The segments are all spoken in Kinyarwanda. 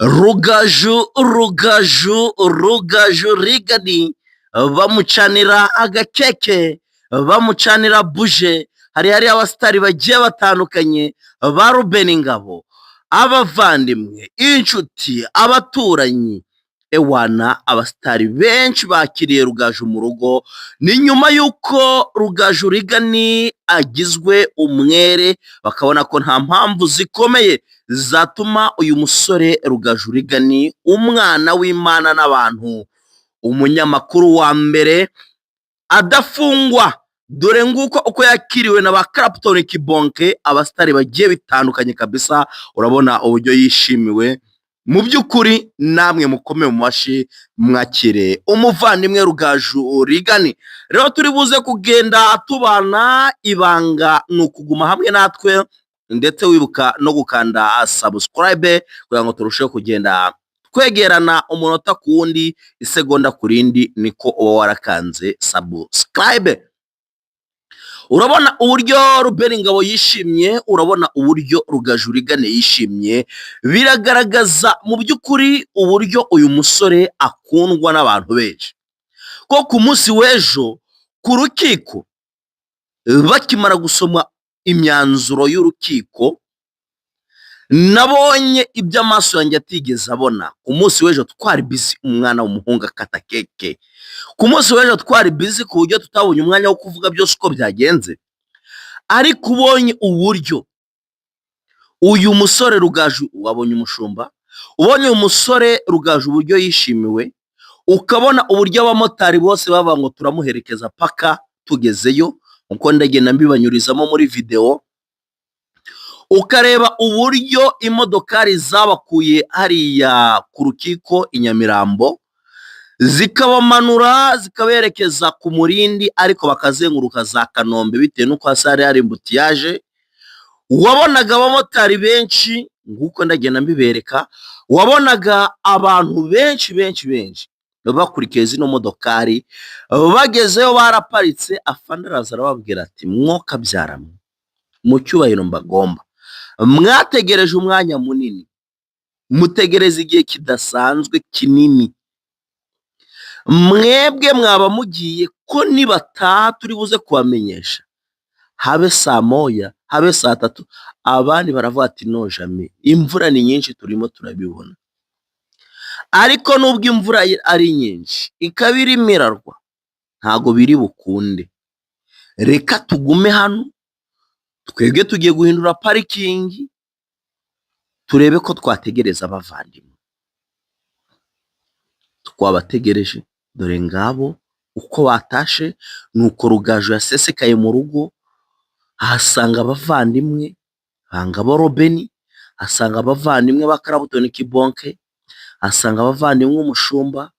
Rugaju, Rugaju, Rugaju Reagan bamucanira agakeke, bamucanira buje. Hari abasitari bagiye batandukanye ba Rubeni Ngabo, abavandimwe, inshuti, abaturanyi, ewana abasitari benshi bakiriye Rugaju mu rugo. Ni nyuma y'uko Rugaju Reagan agizwe umwere, bakabona ko nta mpamvu zikomeye zatuma uyu musore Rugaju Reagan, umwana w'Imana n'abantu, umunyamakuru wa mbere, adafungwa. Dore nguko uko yakiriwe na ba Clapton Kibonke, abasitari bagiye bitandukanye kabisa. Urabona uburyo yishimiwe. Mu by'ukuri namwe mukome mu mashyi, mwakire umuvandimwe Rugaju Reagan. Rero turi buze kugenda tubana, ibanga ni ukuguma hamwe natwe, ndetse wibuka no gukanda subscribe kugira ngo turusheho kugenda twegerana umunota ku wundi, isegonda ku rindi, niko uba warakanze subscribe. Urabona uburyo Rubeni Ngabo yishimye, urabona uburyo Rugaju Reagan yishimye, biragaragaza mu by'ukuri uburyo uyu musore akundwa n'abantu benshi. Ko ku munsi w'ejo ku rukiko bakimara gusoma imyanzuro y'urukiko, nabonye ibyo amaso yanjye atigeze abona. Ku munsi w'ejo twari busy, umwana w'umuhungu akata keke. Ku munsi w'ejo twari busy ku buryo tutabonye umwanya wo kuvuga byose uko byagenze, ariko ubonye uburyo uyu musore Rugaju, wabonye umushumba, ubonye uyu musore Rugaju uburyo yishimiwe, ukabona uburyo abamotari bose bavuga ngo turamuherekeza paka tugezeyo, uko ndagenda mbibanyurizamo muri videwo, ukareba uburyo imodokari zabakuye hariya ku rukiko i Nyamirambo, zikabamanura zikaberekeza ku Murindi, ariko bakazenguruka za Kanombe bitewe n'uko hasi hari hari embouteillage. Wabonaga abamotari benshi, nguko ndagenda mbibereka, wabonaga abantu benshi benshi benshi bakurikiye zino modokari. Bagezeyo baraparitse, afande araza arababwira ati: "Mwokabyara mwe, mu cyubahiro mbagomba, mwategereje umwanya munini, mutegereza igihe kidasanzwe kinini, mwebwe mwaba mugiye ko nibataha turi buze kubamenyesha, habe saa moya, habe saa tatu." Abandi baravuga ati: "No jamais, imvura ni nyinshi, turimo turabibona, ariko nubwo imvura ari nyinshi ikaba irimo irarwa, ntago biri bukunde, reka tugume hano, twebwe tugiye guhindura parikingi, turebe ko twategereza abavandimwe." Twabategereje, dore ngabo uko batashe. Nuko Rugaju yasesekaye mu rugo, ahasanga abavandimwe ba Ngabo Robeni, ahasanga abavandimwe ba Clapton Kibonke, ahasanga abavandimwe umushumba,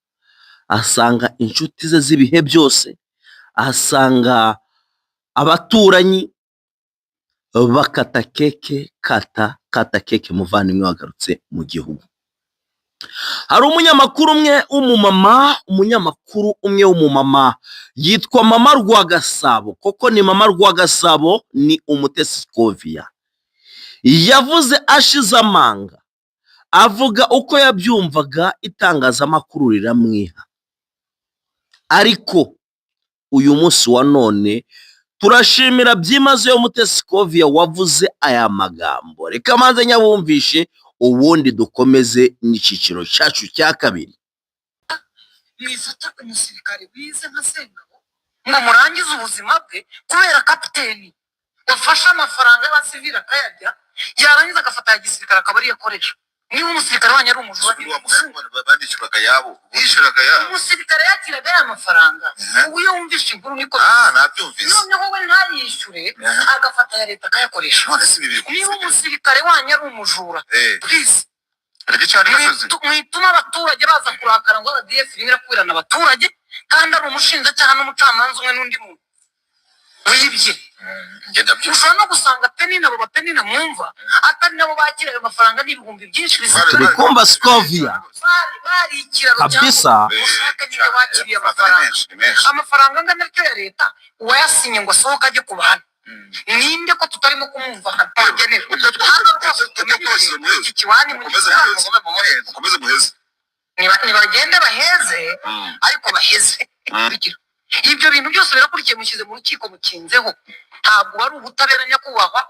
ahasanga inshuti ze z'ibihe byose, ahasanga abaturanyi, bakata keke, kata kata keke, muvandimwe wagarutse mu gihugu. Hari umunyamakuru umwe w'umumama, umunyamakuru umwe w'umumama yitwa Mama Rwagasabo, koko ni Mama Rwagasabo, ni Umutesi Scovia. Yavuze ashize amanga, avuga uko yabyumvaga, itangazamakuru riramwiha. Ariko uyu munsi wa none turashimira byimazeyo Mutesi Scovia wavuze aya magambo. Reka manze nyabumvishe, ubundi dukomeze n'icyiciro cyacu cya kabiri. Mwifata umusirikare wize nka Sengabo ngo murangize ubuzima bwe kubera kapiteni wafashe amafaranga y'abasivili akayarya, yarangiza agafata aya gisirikare akaba ariyo akoresha. Niba umusirikare wanyu ari umujura, Wa mugani banishyuraga yabo, bishyuraga yabo. Umusirikare yakiraga ya mafaranga. Ubu iyo wumvishe inkuru niko Ah, nabyumvise. Noneho we ntayishyure, agafata aya leta akayakoresha. None si ibi biri Niba umusirikare wanyu ari umujura, please, hari igice hari gasozi. Mwituma abaturage baza kurakara ngo RDF irimo irakubirana abaturage, kandi ari umushinjacyaha n'umucamanza umwe n'undi muntu wibye. Ngenda byumva. Ushobora no gusanga Penina, abo bapenina mwumva, atari nabo bakira ayo mafaranga n'ibihumbi byinshi Turi kumva Scovia. Bari ikiraro Kabisa. cyangwa ushake niba bakiriye amafaranga. Menshi ni menshi. Amafaranga angana atyo ya leta, uwayasinye ngo asohoke ajye ku bantu. Ninde ko tutarimo kumwumva hano? Tugenera Uko hano rwose, twese muheze. iki kiwani Mukomeze muheze. Mukomeze muheze. Nibagende baheze, ariko baheze. Kurikira. Ibyo bintu byose birakurikiye, mushyize mu rukiko, mukinzeho. Ntabwo wari ubutabera, nyakubahwa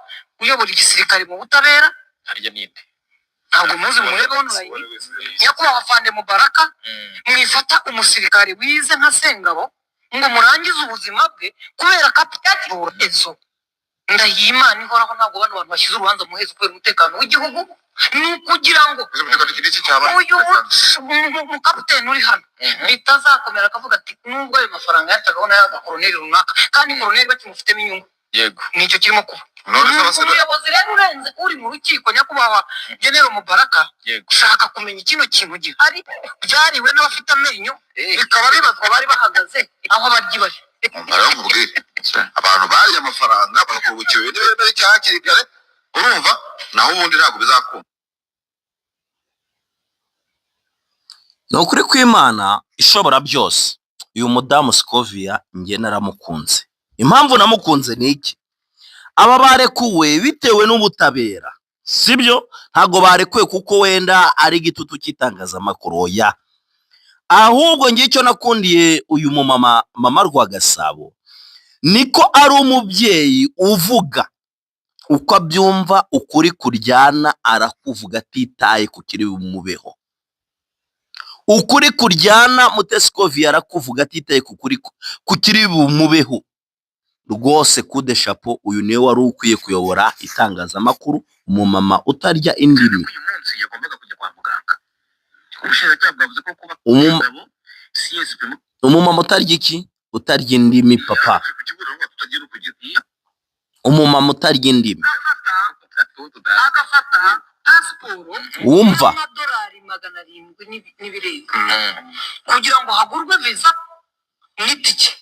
uyobora igisirikare mu butabera. Harya ninde? Ntabwo muzi, murebe online. Nyakubahwa Fande Mubaraka, mwifata umusirikare wize nka Sengabo ngo murangize ubuzima bwe kubera kapitani ezo. Ndahiye Imana ihoraho, ntabwo bano bantu bashyize urubanza muhezo kubera umutekano w'igihugu, ni ukugira ngo uyu mukapiteni uri hano bitazakomera akavuga ati nubwo ayo mafaranga yacagaho nayaga koroneri runaka, kandi koroneri bakimufitemo inyungu. Nicyo kirimo kuba. None se abasore Umuyobozi rero urenze uri mu rukiko, nyakubahwa General Mubaraka, ushaka kumenya kino kintu gihari, byariwe n'abafite amenyo, bikaba bibazwa bari bahagaze aho abaryi bari. Baramubwira abantu bariye amafaranga bagakubukiwe n'ibemera icyaha hakiri kare, urumva, naho ubundi ntabwo bizakunda. Ni ukuri kw'Imana ishobora byose, uyu mudamu Scovia njye naramukunze. Impamvu namukunze ni iki? Aba barekuwe bitewe n'ubutabera, sibyo? Ntabwo barekuwe kuko wenda ari igitutu cy'itangazamakuru, oya. Ahubwo njye icyo nakundiye uyu mumama, Mama Rwagasabo, niko ari umubyeyi uvuga uko abyumva, ukuri kuryana arakuvuga atitaye ku kiri bumubeho. Ukuri kuryana Mutesi Scovia arakuvuga atitaye ku kuri ku kiri bumubeho. Rwose kude chapeau, uyu niwe wari ukwiye kuyobora itangazamakuru, umumama utarya indimi. Uyu munsi yagombaga kujya kwa muganga, ubushinjacyaha bwavuze ko kuba Ngabo CSP Umumama utarya iki? Utarya indimi, papa. Ku kibuno ngo tutagira ukugira. Umumama utarya indimi. Agafata pasiporo Wumva. y'amadolari 700 n'ibirenga kugira ngo hagurwe viza n'itike.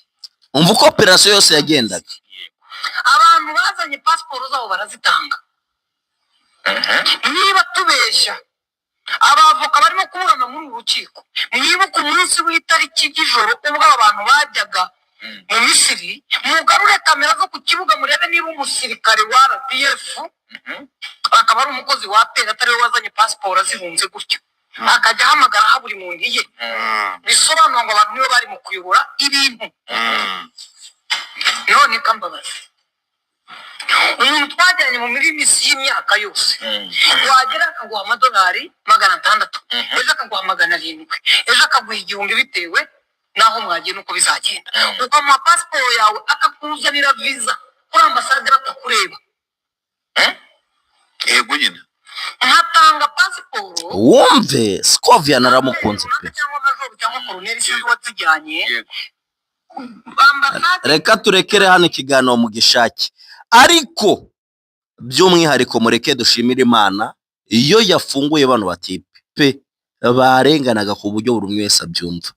Umva uko operasiyo yose yagendaga. Abantu bazanye pasiporo zabo barazitanga. Niba tubeshya, abavoka barimo kuburana muri uru rukiko, mwibuke umunsi w'itariki y'ijoro ubwo aba bantu bajyaga mu Misiri, mugarure kamera zo ku kibuga, murebe niba umusirikare wa RDF, akaba ari umukozi wa APR, atari we wazanye pasiporo azihunze gutyo, akajya ahamagara aho buri muntu iye. Bisobanura ngo abantu nibo bari mu kuyobora ibintu. None kambabazi, umuntu twajyanye mu minsi y'imyaka yose, wagera akaguha amadolari 600, ejo akaguha 700, ejo akaguha 1000, bitewe n'aho mwagiye n'uko bizagenda, ukamuha pasiporo yawe, akakuzanira viza kuri ambasade batakureba. Yego nyine. Nkatanga pasiporo. Wumve, Scovia naramukunze pe. Cyangwa majoro cyangwa koroneri, sinzi uwatujyanye. Ambasade. Reka turekere hano ikiganiro mu gishake, ariko by'umwihariko mureke dushimire Imana iyo yafunguye bano batipe pe, barenganaga ku buryo buri umwe wese abyumva.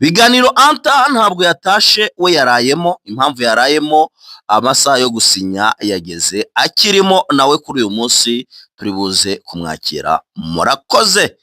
Biganiro Anta ntabwo yatashe, we yarayemo. Impamvu yarayemo, amasaha yo gusinya yageze akirimo, nawe kuri uyu munsi turi buze kumwakira. Murakoze.